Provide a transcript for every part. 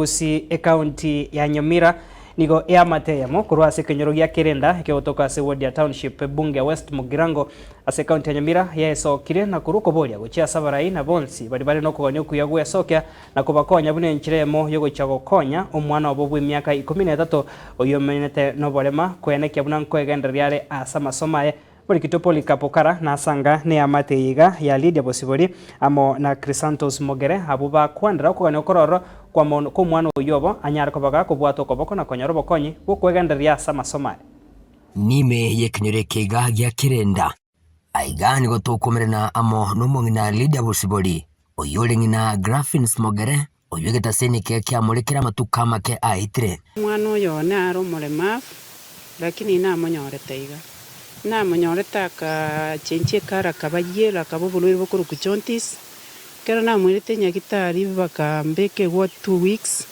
Gusii Ekaunti ya Nyamira nigo eamate eyemo korwa ase ekenyoro gia Kerenda ekegotoka ase ward ya Township ebunge ya West Mugirango ase ekaunti ya Nyamira yaesokire na korwa okoboria gochia ase abarai na bonsi baria bare nokogania okuya gwesokia na kobakonya buna enchera eyemo yogochia gokonya omwana obo bw'emiaka ikomi na etato oyio omenyete noborema koenekia buna nkoegendereria are ase amasomo aye Morikito Polycarp Kara nasanga neamate eye iga ya Lydia Bosibori amo na Chrysanthus Mogere abwo bakwanera okogania okororo kw'omwana oyio obo anyare koba gakobwata okoboko na konyora obokonyi bw'okwegendereria ase amasomo aye. Nime y'ekenyoro eke iga gia Kerenda. Aiga nigo tokomerana amo nomong'ina Lydia Bosibori, oyio ore ng'ina Graphins Mogere, Oyio egetaseni eke kiamorekire amatuko amake aetire. Omwana oyo one are omoremavu, lakini namonyorete iga. Namonyorete akachenchia ekara akaba yellow akaba oborwaire bokorokwa jaundice. Ekero namoirete nyagitari bakambeka eward 2 weeks.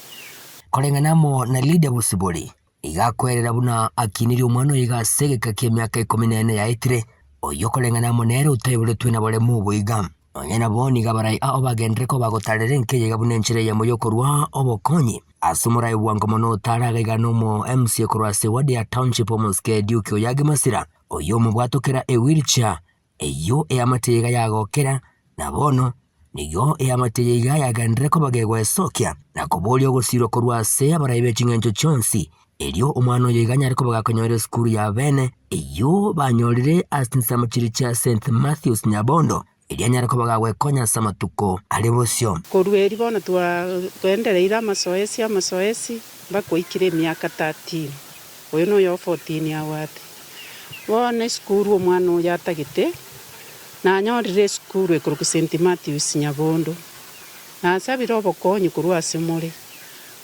Koreng'ana amo na Lydia Bosibori, iga akoerera buna akinirie omwana oyo iga ase egeka ki'emiaka ikomi na ene yaetire, oyio koreng'ana amo nere otaiboretwe na boremu obo iga. Nonya nabo nigo abarai ao bagenderere koba bagotarera enka eye iga buna enchera eyemo y'okorua obokonyi. Ase omorai bwango mono otare agaiga nomo MCA korwa ase ward ya Township omosike Duke Oyagi Masira, oyio omobwatokera ewheelchair eyio eamate eye iga yagokera, na bono nigo eamate eye iga yagenderere koba gegwesokia na koboria ogosirwa korwa ase abarai be ching'encho chionsi, erio omwana oyo iga anyare koba gakonyora esukuru ya bene eyio banyorire ase chinsemo chiria chia St. Matthews Nyabondo, erio anyare koba gagwekonya ase amatuko are bosio. Korwa erio bono twagendereire amasoesi amasoesi mpaka oikire emiaka 13, oyo noyo o 14 abwate. Bono esukuru omwana oyo atagete, nanyorire esukuru ekorokwa St. Matthews Nyabondo, nasabire obokonyi korwa ase more,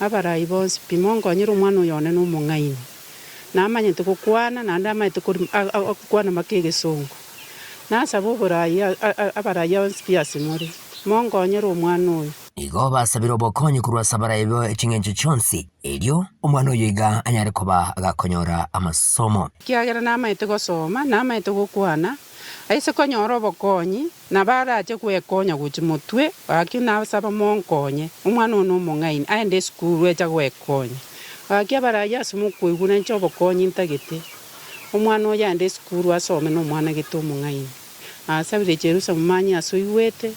abarai bonsi pi monkonyere omwana oyo one nomong'aini. Namanyete gokwana naende amanyete gokwana mpaka egesongo. Nasaba oborai abarai onsi pi ase more, monkonyere omwana oyo. Igo basabire obokonyi korwa ase abarai be ching'encho chionsi, erio omwana oyo iga anyare koba gakonyora amasomo. Ekiagera namanyete gosoma, namanyete gokwana, aise konyora obokonyi, nabo arache gwekonya gochia motwe, gaki nasaba monkonye, omwana one omong'aini, aende esukuru echa gwekonya. Gaki abarai ase mokoigwa ninche obokonyi ntagete, omwana oyo aende esukuru asome nomwana gete omong'aini. Nasabire Jerusalem manye ase oigwete,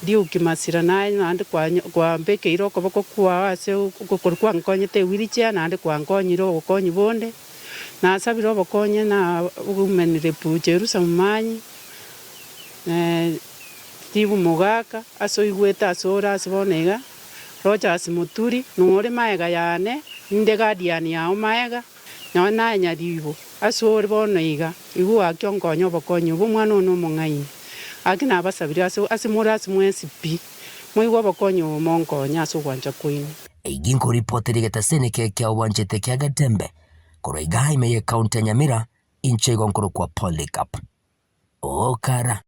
Duke Masira naye naende kwambekeire okoboko kwao ase okoria kwankonyete ewheelchair naende kwankonyire obokonyi bonde, nasabire obokonyi na women rep Jerusalem manye, Steve Mogaka ase oigwete ase ore ase bono iga, Rogers Muturi nore maega yane, ninde guardian yao maega, Nonya naye nyaribo, ase ore bono iga, igwa gaki onkonye obokonyi obo omwana one omong'aini. Gaki nabasabirie ase ase more ase mwensi pi, moigwe obokonyi obo monkonye ase ogwancha kwaino. Eyio nkoripotera egetaseni eke kia obwanchete kia Getembe korwa igaa ime ye county ya Nyamira, inche igo nkorokwa Polycarp Okara.